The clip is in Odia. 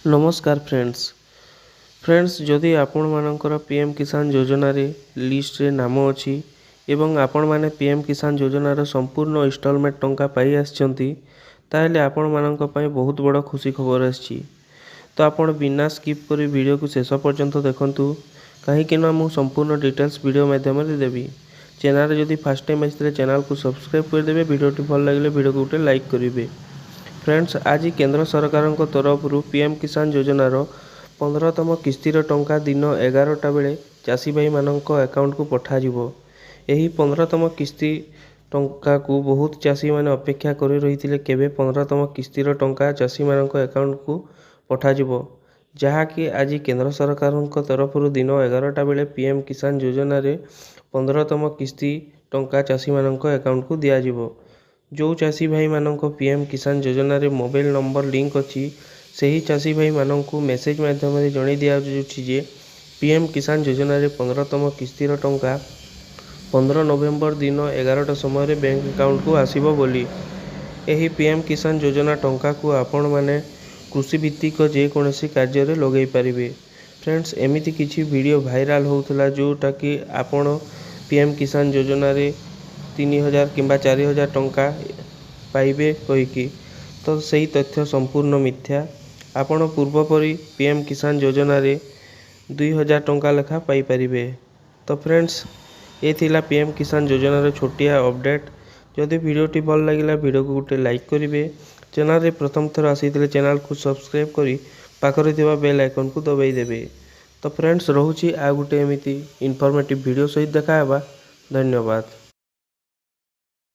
ନମସ୍କାର ଫ୍ରେଣ୍ଡସ୍। ଫ୍ରେଣ୍ଡସ୍, ଯଦି ଆପଣମାନଙ୍କର ପି ଏମ୍ କିଷାନ ଯୋଜନାରେ ଲିଷ୍ଟରେ ନାମ ଅଛି ଏବଂ ଆପଣମାନେ ପି ଏମ୍ କିଷାନ ଯୋଜନାର ସମ୍ପୂର୍ଣ୍ଣ ଇନଷ୍ଟଲମେଣ୍ଟ ଟଙ୍କା ପାଇ ଆସିଛନ୍ତି, ତାହେଲେ ଆପଣମାନଙ୍କ ପାଇଁ ବହୁତ ବଡ଼ ଖୁସି ଖବର ଆସିଛି। ତ ଆପଣ ବିନା ସ୍କିପ୍ କରି ଭିଡ଼ିଓକୁ ଶେଷ ପର୍ଯ୍ୟନ୍ତ ଦେଖନ୍ତୁ, କାହିଁକି ନା ମୁଁ ସମ୍ପୂର୍ଣ୍ଣ ଡିଟେଲ୍ସ ଭିଡ଼ିଓ ମାଧ୍ୟମରେ ଦେବି। ଚ୍ୟାନେଲରେ ଯଦି ଫାର୍ଷ୍ଟ ଟାଇମ୍ ଆସିଥିଲେ, ଚ୍ୟାନେଲକୁ ସବସ୍କ୍ରାଇବ୍ କରିଦେବେ। ଭିଡ଼ିଓଟି ଭଲ ଲାଗିଲେ ଭିଡ଼ିଓକୁ ଗୋଟେ ଲାଇକ୍ କରିବେ। ଫ୍ରେଣ୍ଡସ୍, ଆଜି କେନ୍ଦ୍ର ସରକାରଙ୍କ ତରଫରୁ ପି ଏମ୍ କିଷାନ ଯୋଜନାର 15ତମ କିସ୍ତିର ଟଙ୍କା ଦିନ 11ଟା ବେଳେ ଚାଷୀ ଭାଇମାନଙ୍କ ଆକାଉଣ୍ଟକୁ ପଠାଯିବ। ଏହି 15ତମ କିସ୍ତି ଟଙ୍କାକୁ ବହୁତ ଚାଷୀମାନେ ଅପେକ୍ଷା କରି ରହିଥିଲେ, କେବେ 15ତମ କିସ୍ତିର ଟଙ୍କା ଚାଷୀମାନଙ୍କ ଆକାଉଣ୍ଟକୁ ପଠାଯିବ, ଯାହାକି ଆଜି କେନ୍ଦ୍ର ସରକାରଙ୍କ ତରଫରୁ ଦିନ 11ଟା ବେଳେ ପି ଏମ୍ କିଷାନ ଯୋଜନାରେ 15ତମ କିସ୍ତି ଟଙ୍କା ଚାଷୀମାନଙ୍କ ଆକାଉଣ୍ଟକୁ ଦିଆଯିବ। ଯେଉଁ ଚାଷୀ ଭାଇମାନଙ୍କ ପି ଏମ୍ କିଷାନ ଯୋଜନାରେ ମୋବାଇଲ ନମ୍ବର ଲିଙ୍କ ଅଛି, ସେହି ଚାଷୀ ଭାଇମାନଙ୍କୁ ମେସେଜ ମାଧ୍ୟମରେ ଜଣାଇ ଦିଆଯାଉଛି ଯେ ପି ଏମ୍ କିଷାନ ଯୋଜନାରେ 15ତମ କିସ୍ତିର ଟଙ୍କା 15 ନଭେମ୍ବର ଦିନ 11ଟା ସମୟରେ ବ୍ୟାଙ୍କ ଆକାଉଣ୍ଟକୁ ଆସିବ ବୋଲି। ଏହି ପି ଏମ୍ କିଷାନ ଯୋଜନା ଟଙ୍କାକୁ ଆପଣମାନେ କୃଷିଭିତ୍ତିକ ଯେକୌଣସି କାର୍ଯ୍ୟରେ ଲଗାଇ ପାରିବେ। ଫ୍ରେଣ୍ଡସ୍, ଏମିତି କିଛି ଭିଡ଼ିଓ ଭାଇରାଲ ହେଉଥିଲା, ଯେଉଁଟାକି ଆପଣ ପି ଏମ୍ କିଷାନ ଯୋଜନାରେ 3000 କିମ୍ବା 4000 ଟଙ୍କା ପାଇବେ କହିକି, ତ ସେଇ ତଥ୍ୟ ସମ୍ପୂର୍ଣ୍ଣ ମିଥ୍ୟା। ଆପଣ ପୂର୍ବ ପରି ପି ଏମ୍ କିଷାନ ଯୋଜନାରେ 2000 ଟଙ୍କା ଲେଖା ପାଇପାରିବେ। ତ ଫ୍ରେଣ୍ଡସ୍, ଏ ଥିଲା ପି ଏମ୍ କିଷାନ ଯୋଜନାର ଛୋଟିଆ ଅପଡ଼େଟ୍। ଯଦି ଭିଡ଼ିଓଟି ଭଲ ଲାଗିଲା, ଭିଡ଼ିଓକୁ ଗୋଟେ ଲାଇକ୍ କରିବେ। ଚ୍ୟାନେଲରେ ପ୍ରଥମ ଥର ଆସିଥିଲେ, ଚ୍ୟାନେଲକୁ ସବସ୍କ୍ରାଇବ୍ କରି ପାଖରେ ଥିବା ବେଲ୍ ଆଇକନ୍କୁ ଦବାଇ ଦେବେ। ତ ଫ୍ରେଣ୍ଡସ୍, ରହୁଛି। ଆଉ ଗୋଟେ ଏମିତି ଇନଫର୍ମେଟିଭ୍ ଭିଡ଼ିଓ ସହିତ ଦେଖା ହେବା। ଧନ୍ୟବାଦ।